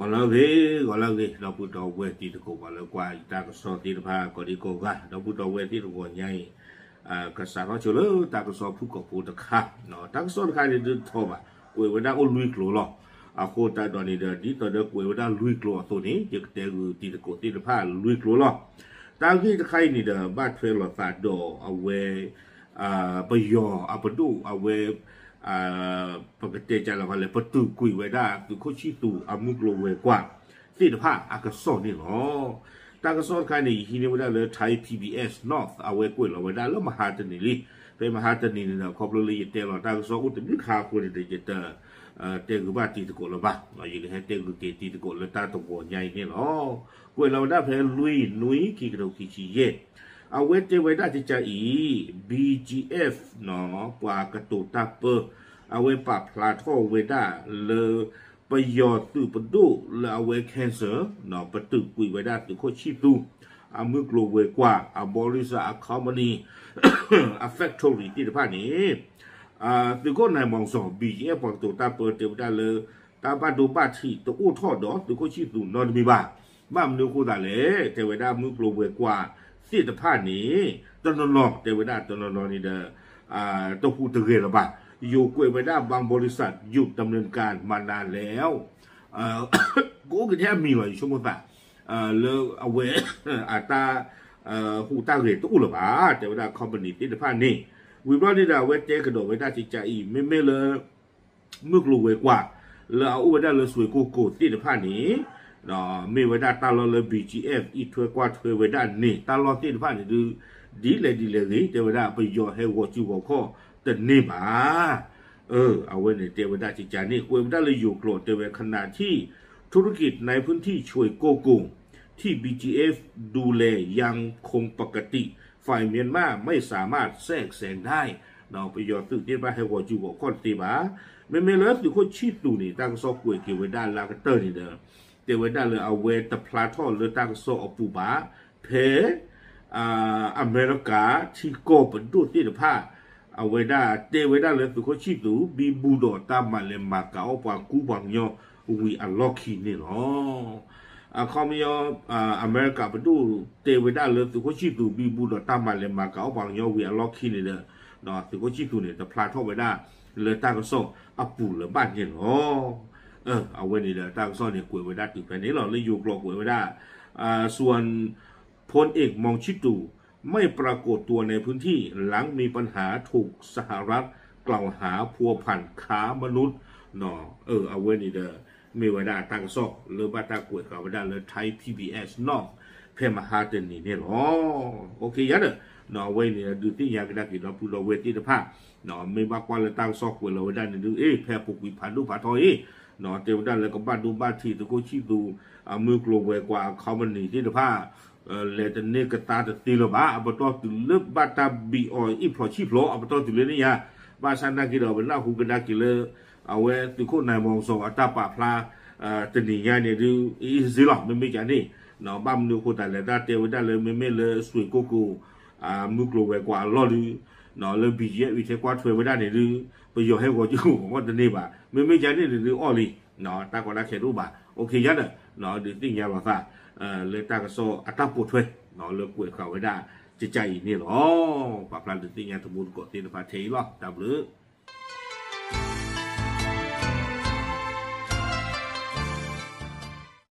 ဂီၤလၢအဂ့ၤ, ဂီၤလၢအဂ့ၤ ဒီပုၢ်ဒီဝဲၢ်တံၤသကိး ပှၤလၢကွၢ်ယတၢ်ကစီၣ်သ့ၣ်တဖၣ် ကိးဒံကိးဂၤ ဒီပုၢ်ဒီဝဲၢ်သ့ၣ်တဂီၤညါအံၤ ကစးထီၣ်ဆိလၢတၢ်ကစီၣ်ဖုၣ်ကိာ်ဖိတခါ, တၢ်ကစီၣ်တခါန့ၣ်ဒုးထီၣ်ဘၣ် ကွဲးဝဲဒၣ်အိၣ်လွံၢ်ကျိၤလီၤ. အဃိသတးဒီးန့ၣ်ဒီး ဒ်သိးဒီးကွဲးဝဲဒၣ်လွံၢ်ကျိၤအသိးန့ၣ် ယကတဲဂုာ်တံၤသကိးသ့ၣ်တဖၣ်လွံၢ်ကျိၤလီၤ. တၢ်ဂ့ၢ်တခါအံၤန့ၣ်ဒီး ဘၣ်ထွဲလိာ်သးဒီးအဝဲ ပယီၤအပဒိၣ်အဝဲ ပကတဲကလဲၣ် ပတုာ်ကွံာ်ဝဲဒၣ် သုးခိၣ်ဆံၣ်သူးအမုၢ်ကျိၤဝဲၤကွာ်သ့ၣ်တဖၣ်အကစီၣ်န့ၣ်လီၤ. တၢ်ကစီၣ်တခါန့ၣ် ယဟံးန့ၢ်ဝဲဒၣ်လၢ Thai PBS North အဝဲကွဲးလီၤဝဲဒၣ်လၢမဟါတနံၤလံ. ဖဲမဟါတနံၤန့ၣ်ဒီး ခီဖျိလၢယတဲလီၤတၢ်ကစီၣ်အိၣ်တဘျုးခါအဃိန့ၣ်ဒီး ယတ တဲဂုာ်ဘၣ်တံၤသကိးလၢၤဘၣ်, ယကဟဲတဲဂုာ်က့ၤတံၤသကိးလၢတၢ်တဝီၤညါအံၤန့ၣ်လီၤ. ကွဲးလီၤဝဲဒၣ်ဖဲလွံၢ်နွံ ခံကထိခံဆံယဲၢ်, အဝဲတဲဝဲဒၣ်ကကါအံၤ BGF ပှၤကတိၤတၢ်ပၢ အဝဲပာ်ဖျါထီၣ်ဝဲဒၣ်လၢ ပယီၤသုးပဒိၣ်လၢအဝဲ cancer ပတုာ်ကွံာ်ဝဲဒၣ်သုးခိၣ်ဆံၣ်သူး အမုၢ်ကျိၤဝဲၤကွာ် အဘီရံစၢ် အ company အ factory သ့ၣ်တဖၣ်န့ၣ် သုးခိၣ်နဲၣ်မီၤစီၤ BGF ပှၤကတိၤတၢ်ပၢတဲဝဲဒၣ်လၢ တၢ်ဘၣ်ဒိဘၣ်ထံးတအိၣ်ထီၣ်ဒီးသုးခိၣ်ဆံၣ်သူးနီတမံၤဘၣ်. ဘၣ်မနုၤအဃိသတးလဲၣ် တဲဝဲဒၣ်မုၢ်ကျိၤဝဲၤကွာ်သ့ၣ်တဖၣ်န့ၣ် တနီၤနီၤ တဲဝဲဒၣ်တနီၤနီၤန့ၣ်ဒီး တဟူးတဂဲၤလၢၤဘၣ်. ယိၤကွဲးဝဲဒၣ် บางบริษัท หยุดดำเนินการมานานแล้ว ကအိၣ်က့ၤထဲအမံၤလီၤ ယဆိကမိၣ်သး လၢအဝဲ အတၢ် ဟူးတၢ်ဂဲၤတအိၣ်လၢၤဘၣ် တဲဝဲဒၣ် company သ့ၣ်တဖၣ်န့ၣ်. ဝံၤဘျီန့ၣ်ဒီးအဝဲတဲကဒီးဝဲဒၣ်ကကါအံၤ မ့မ့ၢ်လၢ မုၢ်ကျိၤဝဲၤကွာ် လၢအအိၣ်ဝဲဒၣ်လၢစွ့ၣ်ကိၢ်ကိၣ်သ့ၣ်တဖၣ်န့ၣ် မ့ၢ်ဝဲဒၣ်တၢ်လီၢ်လၢ BGF အံးထွဲကွၢ်ထွဲဝဲဒၣ်န့ၣ် တၢ်လီၢ်သ့ၣ်တဖၣ်န့ၣ်ဒုး ဒ်လဲၣ်ဒ်လဲၣ်ဂ့ၤ တဲဝဲဒၣ်ပယီၤဟဲဂီၤစုဂီၤခီၣ်တန့ၢ်ဘၣ်. အဝဲန့ၣ်တဲဝဲဒၣ်ကကါန့ၣ် ကွဲးဝဲဒၣ်လၢယိၤကျိာ်တဲဝဲ ขณะที่ ธุรกิจในพื้นที่စွ့ၣ်ကိၢ်ကိၣ် ที่ BGF ดูแลยังคงปกติ ฝ่ายเมียนมาไม่สามารถแทรกแซงได้ ပယီၤသုးသ့ၣ်တဖၣ်ဟဲဂီၤစုဂီၤခီၣ်တသ့ဘၣ်. မ့မ့ၢ်လၢသုးခိၣ်ဆံၣ်သူးန့ၣ် တၢ်ကစီၣ်ကွဲးက့ၤဝဲဒၣ်လၢအကတၢၢ်န့ၣ်ဒီး တဲဝဲဒၣ်လၢအဝဲတဖျါထီၣ်လၢတၢ်ကစီၣ်အပူၤဘၣ် ဖဲ အမဲရကၤထံကီၢ်ပဒိၣ်သ့ၣ်တဖၣ် အဝဲဒၣ်တဲဝဲဒၣ်လၢသုးခိၣ်ဆံၣ်သူး ဘံဘူဒီးတၢ်မၤလဲၤမၤကၤအီၣ်ပှၤကူပှၤကညီဝံၤအလီၢ်ခံန့ၣ်လီၤ. အခီပညီ အမဲရကၤပဒိၣ်တဲဝဲဒၣ်လၢသုးခိၣ်ဆံၣ်သူး ဘံဘူဒီးတၢ်မၤလဲၤမၤကၤအီၣ်ပှၤကညီဝံၤအလီၢ်ခံန့ၣ်ဒီး သုးခိၣ်ဆံၣ်သူးန့ၣ် တဖျါထီၣ်ဝဲဒၣ်လၢတၢ်ကစီၣ်အပူၤလၢၤဘၣ်န့ၣ်လီၤ. အဝဲန့ၣ်ဒီးတၢ်ကစီၣ်န့ၣ်ကွဲးဝဲဒၣ်တုၤဖဲန့ၣ်လီၤ. လၢယိၤကျိာ်ကွဲးဝဲဒၣ် ส่วนพลเอกมองชิตุไม่ปรากฏตัวในพื้นที่หลังมีปัญหาถูกสหรัฐกล่าวหาพัวพันค้ามนุษย์ အဝဲန့ၣ်ဒီး မ့ၢ်ဝဲဒၣ်တၢ်ကစီၣ်လၢဘၣ်တၢ်ကွဲးဃာ်ဝဲဒၣ်လၢ Thai PBS North ဖဲမဟါတနံၤန့ၣ်လီၤ. အိၣ်ခ့ယါဒီး အဝဲန့ၣ်ဒုးသ့ၣ်ညါကဒါက့ၤဒီပုၢ်ဒီဝဲၢ်သ့ၣ်တဖၣ် မ့ၢ်ဘၣ်ကွၢ်လၢတၢ်ကစီၣ်ကွဲးလီၤဝဲဒၣ်န့ၣ်ဒုး အ့ၣ် ဖဲအပူၤကွံာ်ဖးဒိၣ်ဖးထီအံၤ တဲဝဲဒၣ်လၢကဘၣ်ဒိဘၣ်ထံးသုးခိၣ်ဆံၣ်သူး အမုၢ်ကျိၤဝဲၤကွာ်အ company သ့ၣ်တဖၣ် လဲၤတန့ၢ်ကသါတသ့လၢၤဘၣ်. အပတီၢ်တုၤလၢဘၣ်တၢ်ဘံၣ်အီၤအံၣ်ဖျိးဆံၣ်ဖျိး အပတီၢ်တုၤလၢန့ၣ်ညါ ဘၣ်ဆၣ်နာ်က့ဒီး ပနၢ်ဟူကဒါက့ၤလၢ အဝဲသုးခိၣ်နဲၣ်မီၤစီၤအတၢ်ပာ်ဖျါ တနံၤညါန့ၣ်ဒုး အ့ၣ်စ့လီၤ မ့မ့ၢ်ကန့ၣ် ဘၣ်မနုၤအဃိသတးလဲၣ် တၢ်တဲဝဲဒၣ်လၢမ့မ့ၢ်လၢစွ့ၣ်ကိၢ်ကိၣ် မုၢ်ကျိၤဝဲၤကွာ်အလီၢ်ဒုး လၢ BGF အံးထွဲကွၢ်ထွဲဝဲဒၣ်န့ၣ်ဒုး ပယီၤဟဲဂီၤကၠိဂီၤခီၣ်တန့ၢ်ဘၣ်. မ့မ့ၢ်ကန့ၣ်န့ၣ်ဒုးအီၣ်လံ တၢ်ကီတၢ်ခဲတအိၣ်ဘၣ်. အိၣ်ခ့ယါဒီး ဒုးသ့ၣ်ညါလီၤသး လၢတၢ်ကစီၣ်အတၢ်ပိာ်ထွဲ လၢကွဲးဃာ်ဝဲဒၣ်ကကါအံၤန့ၣ်လီၤ. ပာ်ဖျါဒုးသ့ၣ်ညါတံၤသကိးသ့ၣ်တဖၣ်ထဲအံၤလီၤ. တၢ်ဘျုး